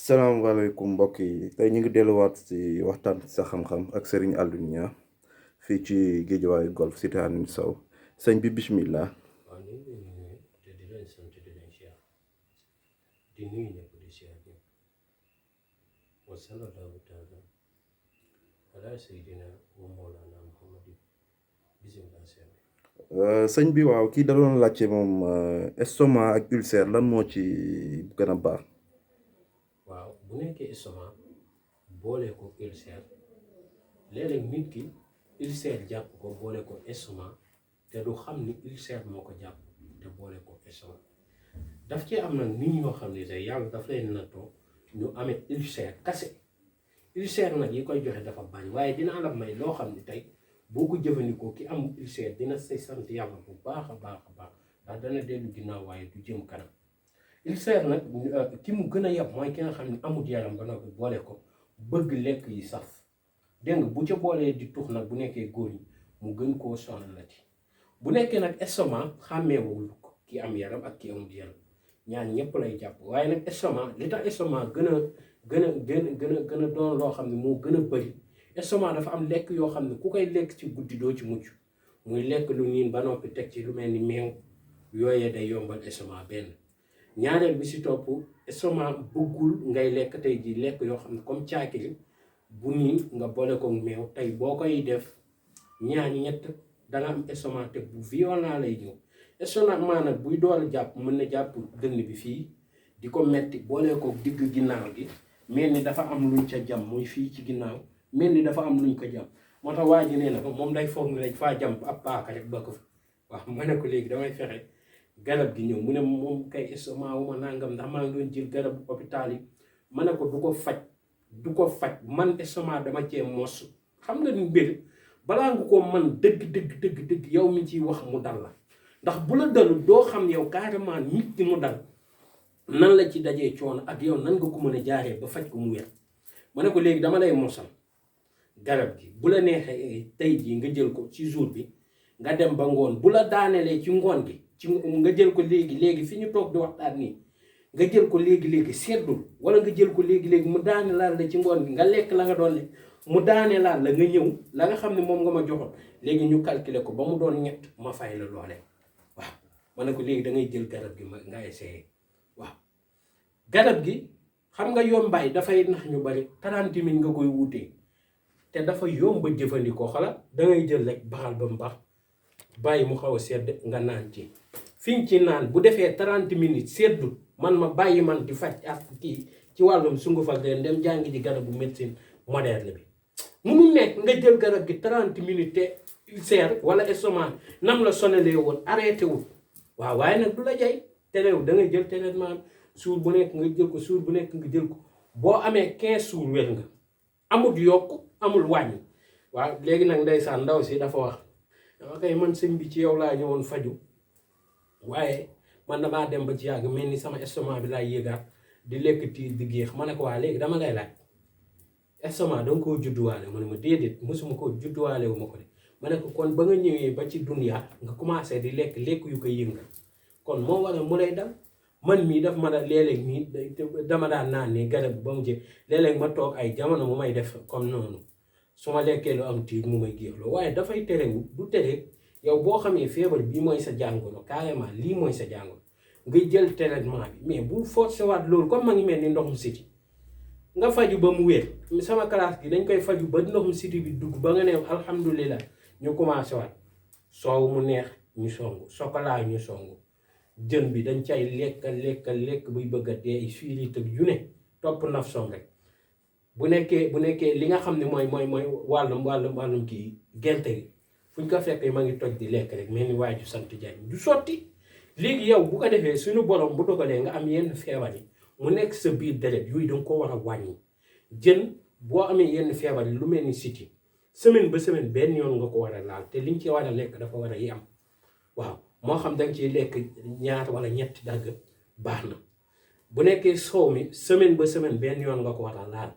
salaamaaleykum mbokk yi tey ñu ngi delluwaat ci waxtaan sa xam-xam ak Serigne Alioune Niang fii ci Guédiawaye Golf cité Aline Sow sëñ bi bismillah. waaw ñu ngi leen di nuyu te di leen sant di leen ziar di nuyu ñëpp di ziar ñëpp wa sallallahu taala ala sayyidina wa mawlana muhammadi bismillah seen sëñ bi waaw kii da doon laajte moom estomac ak ulcère lan moo ci gën a baax. waaw bu nekkee estomac boole ko ulcère léeg-léeg nit ki ulcère jàpp ko boole ko estomac te du xam ni ulcère moo ko jàpp te boole ko estomac daf ci am nag nit ñoo xam ne tey yàlla daf leen nattoo ñu amee ulcère kase ulcère nag yi koy joxe dafa bari waaye dina la may loo xam ne tey boo ko jëfandikoo ki am ulcère dina say sant yàlla bu baax a baax a baax ndax dana dellu ginnaaw waaye du jëm kanam ulcère nag ki mu gën a yab mooy ki nga xam ne amut yaram ba noppi boole ko bëgg lekk yi saf dégg nga bu ca boolee di tux nag bu nekkee góor ñi mu gën koo sonalati bu nekkee nag estomac xàmmeewul ko ki am yaram ak ki amut yaram ñaan ñëpp lay jàpp waaye nag estomac li tax estomac gën a doon loo xam ne moo gën a bëri estomac dafa am lekk yoo xam ne ku koy lekk ci guddi doo ci mucc muy lekk lu niin ba noppi teg ci lu mel ni meew yooyee day yombal estomac benn ñaareel bi si topp estomac bëggul ngay lekk tey ji lekk yoo xam ne comme caakiri bu nii nga boole ko meew tey boo koy def ñaari ñett danga am estomac te bu violent lay ñëw estomac maanaam buy door a jàpp mën na jàpp dënn bi fii di ko metti boole ko digg ginnaaw gi mel ni dafa am luñ ca jam muy fii ci ginnaaw mel ni dafa am luñ ko jam moo tax waa ji nee na ko moom day foog ni lañ faa jam ab paaka rek ba ko fa waaw ma ne ko léegi damay fexe garab gi ñëw mu ne moom kay estomac wu ma nangam ndax maa ngi doon jël garabu hôpital yi ma ne ko du ko faj man estomac dama cee mos xam nga ni mbir balaa nga ko man dëgg yow mi ciy wax mu dal la ndax bu la dalul doo xam yow carrément nit ki mu dal nan la ci dajee coono ak yow nan nga ko mën a jaaree ba faj ko mu wér ma ne ko léegi dama lay mosal garab gi bu la neexee tey jii nga jël ko ci jour bi nga dem ba ngoon bu la daanelee ci ngoon gi nga jël ko léegi fi ñu toog di waxtaan nii nga jël ko léegi seddul wala nga jël ko léegi mu daane laal la ci ngoon gi nga lekk la nga doon lekk mu daane laal la nga ñëw la nga xam ne moom nga ma joxoon léegi ñu calculer ko ba mu doon ñett ma fay la loole waaw ma ne ko léegi da ngay jël garab gi nga essayé waaw garab gi xam nga yombaay dafay nax ñu bari 30 minutes nga koy wutee te dafa yomba jëfandikoo xala da ngay jël rek baxal ba mu baax bàyyi mu xaw a sedd nga naan ci fiñ ci naan bu defee 30 minutes seddul man ma bàyyi man di faj ak kii ci wàllum sunguf ak leen dem jàngi ji garabu médecine moderne bi munu nekk nga jël garab gi 30 minutes te ulcère wala estomac nam la sonalee woon arrêté wul waaw waaye nag du la jay te réew da ngay jël traitement suur bu nekk nga jël ko suur bu nekk nga jël ko boo amee 15 suur wér nga amul yokk amul wàññi waaw léegi nag ndeysaan ndaw si dafa wax ok man sëñ bi ci yow laa ñëwoon faju waaye man damaa dem ba ci yàgg mel ni sama estomac bi laay yéegaat di lekk tiir di géex ma ne ko waa léegi dama lay laaj estomac danga koo judduwaale mu ne ma déedéet mosuma koo judduwaale wu ma ko de ma ne ko kon ba nga ñëwee ba ci dunya nga commencé di lekk yu koy yëngal kon moo waral mu lay dal man mii daf ma da léeg-léeg mii dama daan naan ni garab ba mu jë léeg-léeg ma toog ay jamono mu may def comme noonu su ma lekkee lu am tiir mu may géexloo waaye dafay terewul du tere yow boo xamee feebar bii mooy sa jàngoro carrément lii mooy sa jàngoro nga jël traitement bi mais bu forcé waat loolu comme ma ngi mel ni ndoxum siti nga faju ba mu wér sama classe gi dañ koy faju ba ndoxum siti bi dugg ba nga ne alhamdulilah ñu commencé waat soow mu neex ñu songu chocolat ñu songu jën bi dañ cay lekk buy bëgg a dee fiiri tëg yu ne topp naf som rek bu nekkee li nga xam ne mooy wàllum kii gerte gi fu ñu ko fekkee ma ngi toj di lekk rek mel ni waaju sant Jaañ du sotti léegi yow bu ko defee suñu borom bu dogalee nga am yenn feebar yi mu nekk sa biir deret yooyu danga ko war a wàññi jën boo amee yenn feebar yi lu mel ni siti semaine ba semaine benn yoon nga ko war a laal te liñ ci war a lekk dafa war a yem waaw moo xam danga ciy lekk ñaar wala ñetti dagg baax na bu nekkee soow mi semaine ba semaine benn yoon nga ko war a laal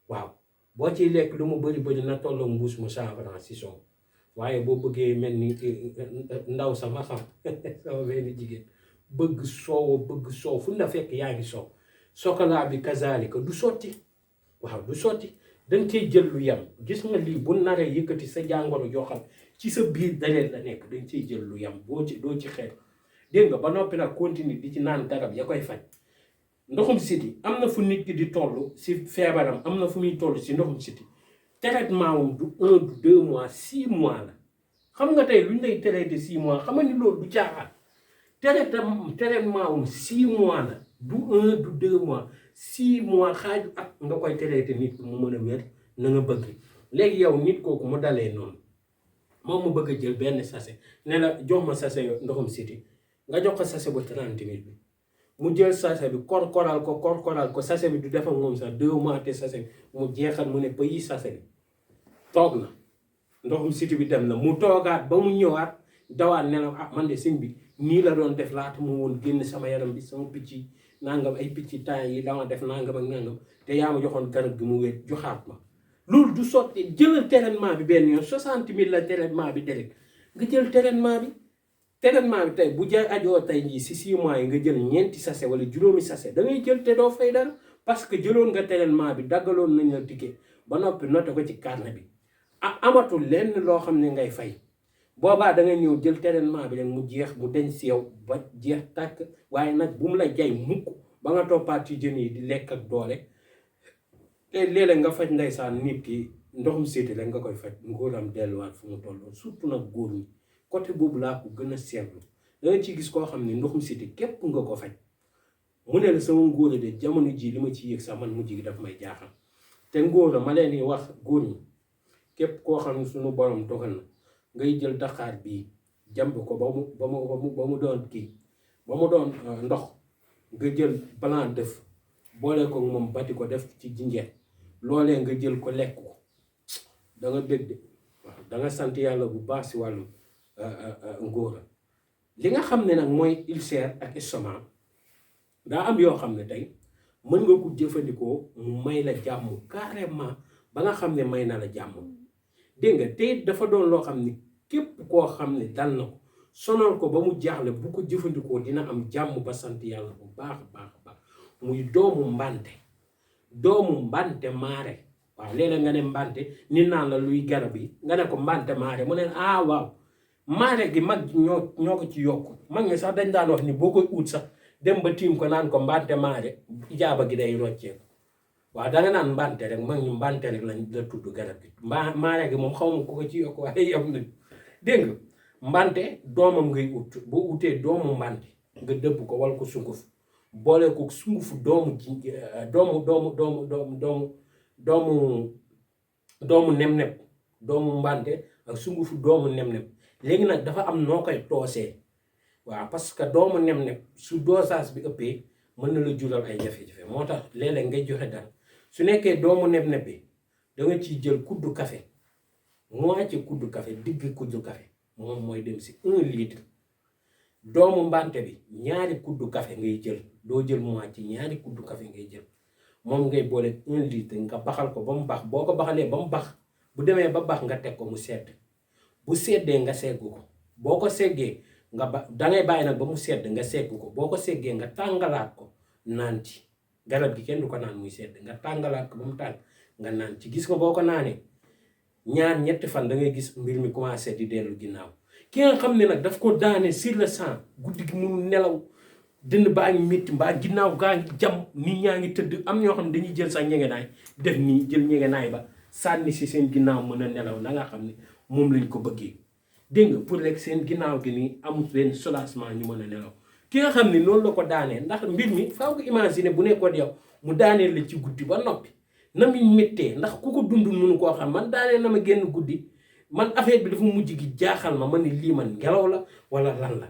waaw boo ciy lekk lu mu bëri na tolloo mbuus mu 100 francs si soow waaye boo bëggee mel ni ndaw sama xam sama benn jigéen bëgg soow fu la fekk yaa ngi soow chocolat bi kazalika du sotti waaw du sotti danga cey jël lu yem gis nga lii bu naree yëkkati sa jàngoro joo xam ci sa biir dalee la nekk danga cey jël lu yem doo ci xeet dégg nga ba noppi nag continue di ci naan garab ya koy faj ndoxum siti am na fu nit ki di toll si feebaram am na fu muy toll si ndoxum siti traitement wum du 1 du 2 mois 6 mois la xam nga tey lu ñu lay traité 6 mois xam nga ni loolu du caaxaan traitement wum 6 mois la du 1 du 2 mois 6 mois xaaju at nga koy traité nit mu mën a wér na nga bëgg léegi yow nit kooku mu dalee noonu moom mu bëgg a jël benn sachet ne la jox ma sachet ndoxum siti nga jox ko sachet bu 30 000 bi mu jël sachet bi korkoral ko sachet bi du def ak moom sax 2 mois te sachet bi mu jeexal mu ne ba yi sachet bi toog na ndoxum siti bi dem na mu toogaat ba mu ñëwaat dawaat ne la man de sëñ bi nii la doon def laata mu woon génn sama yaram bi sama picc yi nangam ay picc temps yi dama def nangam ak nangam te yaa ma joxoon garab gi mu wér joxaat ma loolu du sotti jëlal traitement bi benn yoon 60 000 la traitement bi direct nga jël traitement bi tey bu jaay ajoo tey jii si 6 mois yi nga jël ñeenti sachet wala juróomi sachet da ngay jël te doo fay dara parce que jëloon nga traitement bi daggaloon nañ la ticket ba noppi noté ko ci carnet bi amatul lenn loo xam ne ngay fay boobaa da ngay ñëw jël traitement bi rek mu jeex mu deñ si yow ba jeex tàkk waaye nag bu mu la jay mukk ba nga toppaat ci jën yi di lekk ak doole te léeg-léeg nga faj ndeysaan nit ki ndoxum siti rek nga koy faj ngóoram delluwaat fu mu tolloon surtout nag góor ñi côté boobu laa ko gën a seetlu da nga ci gis koo xam ne ndoxum siti képp nga ko faj mu ne la sama ngóora de jamono ji li ma ci yëg sax man mujj gi daf may jaaxal te ngóora ma leen di wax góor ñi képp koo xam ne suñu borom dogal na ngay jël daqaar bii jàmb ko ba mu doon kii ba mu doon ndox nga jël blanc def boole ko moom bati ko def ci jinjeer loolee nga jël ko lekk ko da nga bëgg de waaw da nga sant yàlla bu baax si wàllu ngóora li nga xam ne nag mooy ulcère ak estomac daa am yoo xam ne tey mën nga ko jëfandikoo mu may la jàmm carrément ba nga xam ne may na la jàmm dégg nga te dafa doon loo xam ne képp koo xam ne dal na ko sonal ko ba mu jaaxle bu ko jëfandikoo dina am jàmm ba sant yàlla bu baax a baax muy doomu mbante maare waaw léeg-léeg nga ne mbante nit naan la luy garab yi nga ne ko mbante maare mu ne waaw maare gi mag ñoo ko ci yokk mag ñi sax dañ daan wax ni boo koy ut sax dem ba tiim ko naan ko mbante maare ijaaba gi day rocceeku waaw danga naan mbante rek mag ñu mbante rek la tudd garab gi maare gi moom xaw ma ko ci yokk waaye yam na dégg nga mbante doomam ngay ut boo utee doomu mbante nga dëbb ko wal ko sunguf boole ko sungufu doomu nem-nem doomu mbante ak sungufu doomu nem-nem léegi nag dafa am noo koy toosee waaw parce que doomu nem-nem su dosage bi ëppee mën na la jural ay jafe-jafe moo tax léeg-léeg ngay joxe dara su nekkee doomu nem-nem bi da nga ciy jël kuddu café moitié kuddu café digg kuddu café moom mooy dem si 1 litre doomu mbante bi ñaari kuddu café ngay jël doo jël moitié ñaari kuddu café ngay jël moom ngay boole 1 litre nga baxal ko ba mu bax boo ko baxalee ba mu bax bu demee ba bax nga teg ko mu sedd bu seddee nga segg ko boo ko seggee dangay bàyyi nag ba mu sedd nga segg ko boo ko seggee nga tàngalaat ko naan ci garab gi kenn du ko naan muy sedd nga tàngalaat ko ba mu tàng nga naan ci gis nga boo ko naanee ñetti fan da ngay gis mbir mi commencé di dellu ginnaaw ki nga xam ne nag daf ko daane sur le sang guddi gi mu nelaw dënn baa ngi métti mbaa ginnaaw gaa ngi jam nit ñaa ngi tëdd am ñoo xam ne dañuy jël sax ñegenaay def nii jël ñegenaay ba sànni si seen ginnaaw mën a nelaw na nga xam ne moom lañ ko bëggee dégg nga pour rek seen ginnaaw gi nii amul benn soulagement ñu mën a nelaw ki nga xam ne noonu la ko daanee ndax mbir mi faaw ko imaginer bu nekkoon yow mu daanee la ci guddi ba noppi na muy méttee ndax ku ko dund mënu koo xam man daanee na ma génn guddi man affaire bi dafa mujj gi jaaxal ma ni lii man ngelaw la wala lan la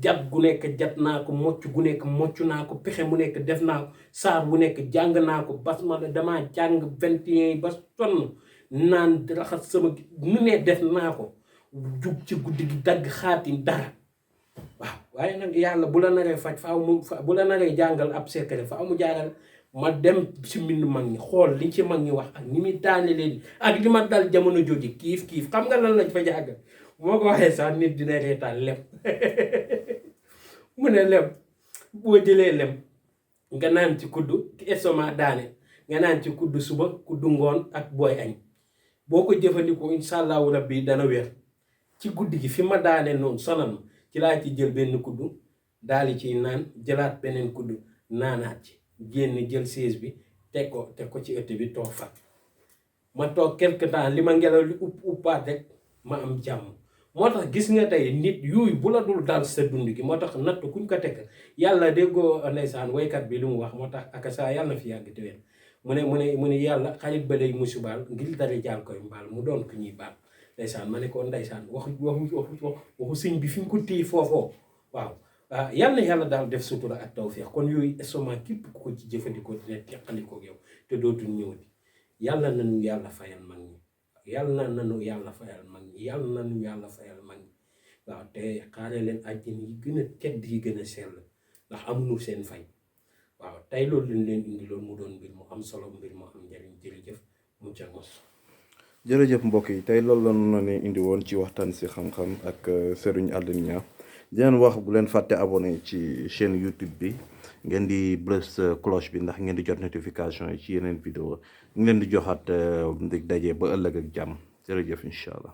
jat gu nekk jat naa ko mocc gu nekk mocc naa ko pexe mu nekk def naa ko saar bu nekk jàng naa ko bas ma damaa jàng 21 ba sonn naan raxas sama nu ne def naa ko jug ci guddi gi dagg xaatim dara waaw waaye nag yàlla bu la naree faj faaw mu bu la naree jàngal ab secret faaw mu jaaral ma dem si mbind mag ñi xool li ci mag ñi wax ak ni muy daane leen ak li ma dal jamono jooju kiif xam nga lan lañ fa jàggal moo ko waxee sax nit dina reetaan lem mu ne lem boo jëlee lem nga naan ci kuddu ki estomac daane nga naan ci kuddu suba kuddu ngoon ak booy añ boo ko jëfandikoo incha allahu rabbi dana wér ci guddi gi fi ma daane noonu sonal ma ci laa ci jël benn kuddu daal di ciy naan jëlaat beneen kuddu naanaat ci génn jël siège bi teg ko ci ëtt bi toog fa ma toog quelque temps li ma ngelaw li uppaat rek ma am jàmm moo tax gis nga tey nit yooyu bu la dul dal sa dund gi moo tax natt kuñ ko teg yàlla déggoo ndeysaan waykat bi lu mu wax moo tax ak saa yàlla na fi yàgg te wér mu ne yàlla xarit ba lay musibaal ngir dara jaal koy mbaal mu doon ku ñuy baal ndeysaan ma ne ko ndeysaan waxu sëñ bi fi mu ko téye foofoo waaw yal na yàlla daal def sutura ak tawfeex kon yooyu estomac képp ku ko ci jëfandikoo dina teqalikoo yow te dootul ñëwati yàlla nañu yàlla fayal mag ñi yàlla nañu yàlla fayal mag ñi yàlla nañu yàlla fayal mag ñi waaw te xaare leen àjjana yi gën a tedd yi gën a sell ndax amuñu seen fay waaw tey loolu lañ leen indi loolu mu doon mbir mu am solo mbir mu am njëriñ jërëjëf mu ca mos jërëjëf mbokk yi tey loolu la ñu leen indi woon ci waxtaan si xam-xam ak Serigne Alioune Niang di leen wax bu leen fàtte abonné ci chaîne YouTube bi ngeen di bës cloche bi ndax ngeen di jot notification yi ci yeneen vidéo ñu leen di joxaat dig daje ba ëllëg ak jàmm jërëjëf incha allah.